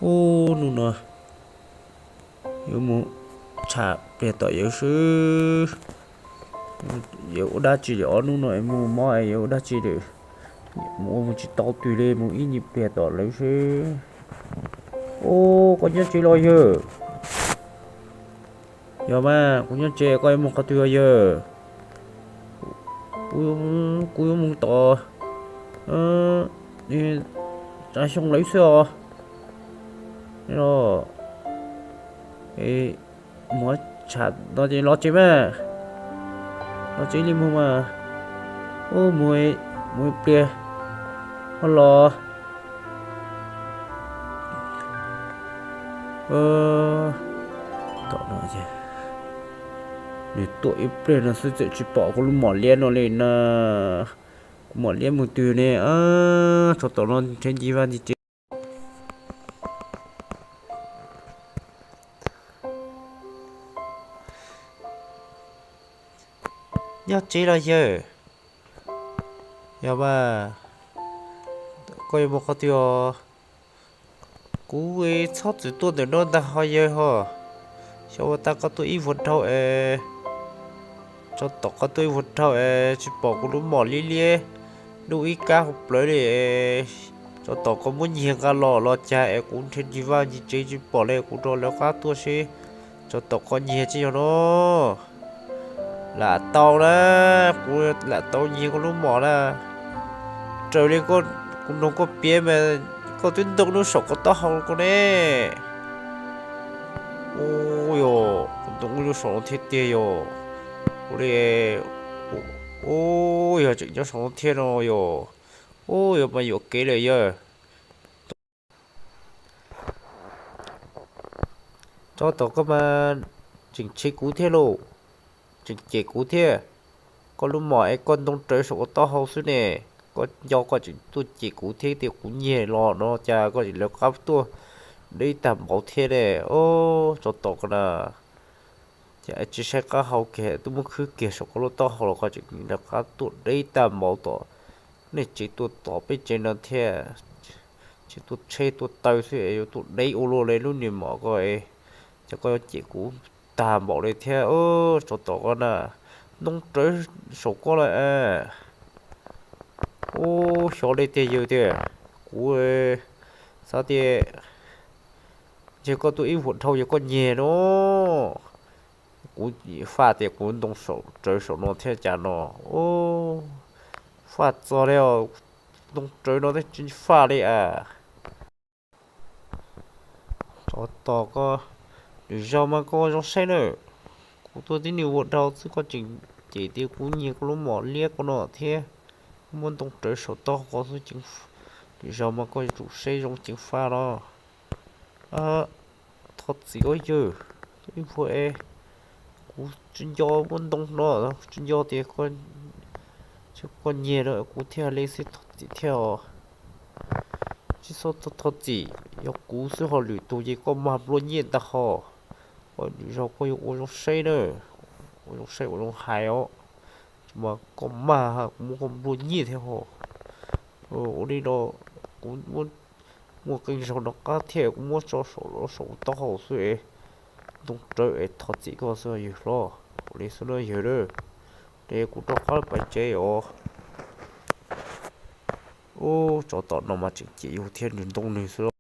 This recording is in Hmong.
Ub, hnub no yuav mus tsham pliag tom yawg xwb. Yawg ua dab tsi lawm ob hnub no es mus mob es yawg ua dab tsi lawm. Mus ua mus tsis tau twg li, mus ib nyuag pliag tom lawv xwb. Ub, koj nyob tsev los yawg? Yog mas, kuv nyob tsev, koj yuav mus qhov twg os yawg? Kuv yuav mus tom Tsav Xyoo lawv xwb os. Mus tsham no ces los tsev mas. Los tsev li mus mas. Ub, mus ib pliag ho los. Tom no ces nws tuaj ib pliag no xwb txawm tsis pom kuv lub mom liab no li na. Kuv mom liab mus twg ne? Tsov tom no nrhiav ncig vaj ncig tsev. Nyob tsev los yawg? Yog mas, koj yuav mus qhov twg os? Kuv txhob txwm tuaj ntawm no ntag ho yawg ho. Xyov ua tag koj tuaj ib vuag dhau es, tsov tom koj tuaj ib vuag dhau es tsis pom kuv lub mom liab liab ntuj ib kab hauv plawv li. Tsov tom koj muab nyiag nqa los los cas es kuv nrhiav ncig vaj ncig tsev tsis pom li, kuv rov lawv qab tuaj seb tsov tom koj nyiag tsis yog no. Lam tau na, kuv lam tau nyiag koj lub mom na. Raws li kuv noog koj piav mas koj twb ntoo lub saum koj taub hau ko ne. Ub yog, kuv ntoo lub saum no thiab tiag yog. Ua li, ub yog tseem nyob saum no thiab no yog. Ub yog mas yuam kev lawm yawg. Tsov tom koj mas tseem tshev kuv thiab lauj, tseem cem kuv thiab. Koj lub mom es koj ntoo rawv saum koj taub hau xwb ne, koj nco koj tseem tuaj cem kuv thiab tias kuv nyiag los no cas koj tseem lawv qab tuaj deb tag npaum thiab ne. Ub, tsov tom koj na. Ces tsis saib qab hau kiag twb muab khwb kiag saum koj lub taub hau los koj tseem lawv qab tuaj deb tag npaum tom nej tsev tuaj tom peb tsev no thiab. Tsis tuaj tsheb tuaj taw xwb es yuav tuaj deb ua luaj li lub niag mom ko es, ces koj yuav cem kuv tag npaum li thiab. Tsov tom koj na, ntoo rawv saum koj lawm. Ub, xyov li tiag yawg tiag, kuv xav tias ntshe koj tuaj ib vuag dhau yog koj nyiag no. Kuv faj tias kuv ntoo rawv saum no thiab cas no. Ub, faj txog li os, ntoo rawv no thiab tsis faj li as. Tsov tom koj, lwm zaus mas koj zoo saib na. Kuv tuaj tib niag vuag dhau xwb koj tseem cem tias kuv nyiag koj lub mom liab ko no thiab, muab ntoo rawv saum taub hau xwb. Lwm zaus mas koj yuav tsum saib zoo ceev faj los. Thov txim os yawg, ib vuag es kuv tsis nco muab ntoo no, tsis nco tias koj nyiag no kuv thiaj li xwb, thov txim thiab os. Tsis txhob thov txim, yog kuv xwb ho lwm tus ces koj mag nplua nyiaj ntag ho. Koj lwm zaus koj yuav ua zoo saib na, ua zoo saib ua zoo hais os. Mas koj mag kuv muab koj nplua nyiaj thiab ho. Ua li no kuv muaj qee zaug no qab thiab kuv muab tso saum taub hau xwb es, ntoo rawv es thov txim koj xwb yawg hlob. Ua li xwb no yawg, es kuv rov qab pais tsev os. Ub, tsov tom no mas tseem cem yus thiab nws ntoo nws xwb.